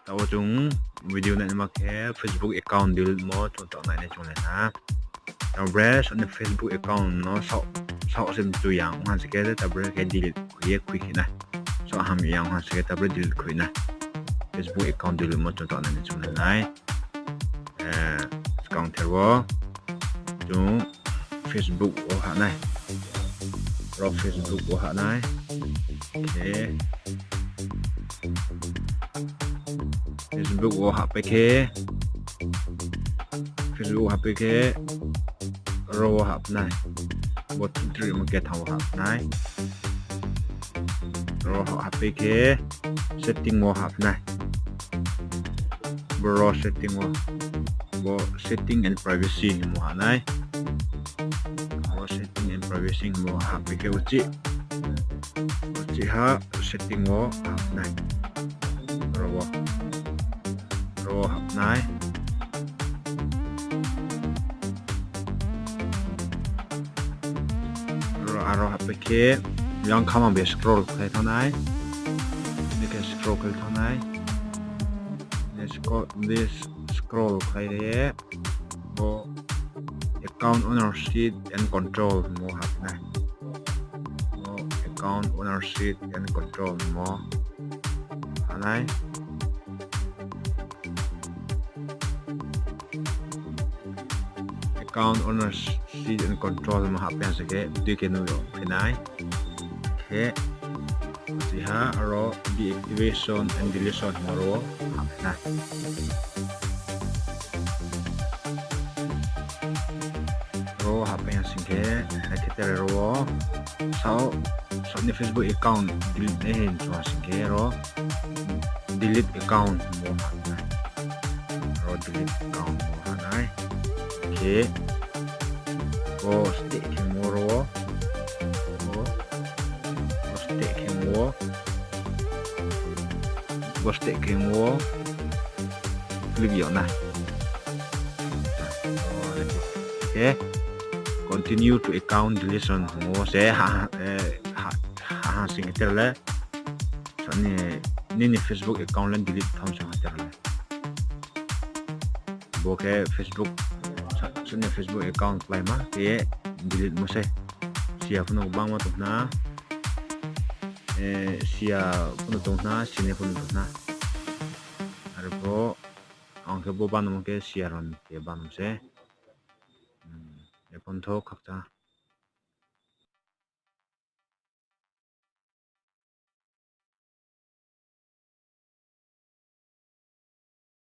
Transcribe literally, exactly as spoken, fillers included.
Taoh wo chung video nainaima khe Facebook account delete mo chung taoh nainai chung le na. Taoh bre soni Facebook account no saoh, saoh se mchu yang ong ha se khe taoh bre khe delete khui ye khui khe nai. Saoh ham yang ong ha se khe taoh bre delete khui nai. Facebook account delete mo chung taoh nainai chung le nai. Skang ther wo chung Facebook wo hah nai. Ro Facebook wo hah nai. Khe Facebook wo hahpai khe, Facebook wo hahpai khe, ro wo hah nai. Bo three mo ketham wo hah nai. Ro hahpai khe setting wo hah nai. Boro setting wo, bo setting and privacy hingmo hah nai. Bo setting and privacy hingmo hahpai khe uchih, uchih ha setting wo hah nai. Ro wo, ro wo hah nai. Ro, aro hahpai khe, yang khama be scroll khlai thanng nai. Bikhe scroll khlai thanng nai. Scroll khlai ye, bo account ownership and control hingmo hah nai. Bo account ownership and control hingmo hah nai. Account ownership and control mo hahpai ha se khe, dui khe nuh yo phi nai. Khe, uchih ha aro deactivation and deletion hingmo ro hahpai nai. Ro hahpai ha sing khe, nai khe tre ro wo, saoh, saoh ni Facebook account delete nai hing chung ha sing khe ro, delete account mo hah nai. Ro delete account mo hah nai. Khe, bo steh khemo ro wo, bo, bo steh khemo, bo steh khemo click yag nai. Khe continue to account deletion hingmo se ha, ha sing khe tre le, nini Facebook account le delete tham sing khe tre le. Bo khe Facebook, soni Facebook account kláima khe delete mo se. Siya pho no gbangma tong khna, siya pho no tong khna, sinai pho no tong khna. Are pho, ang khe bo banamo khe siya rao ni khe banamo se. Ephon tho khakchang.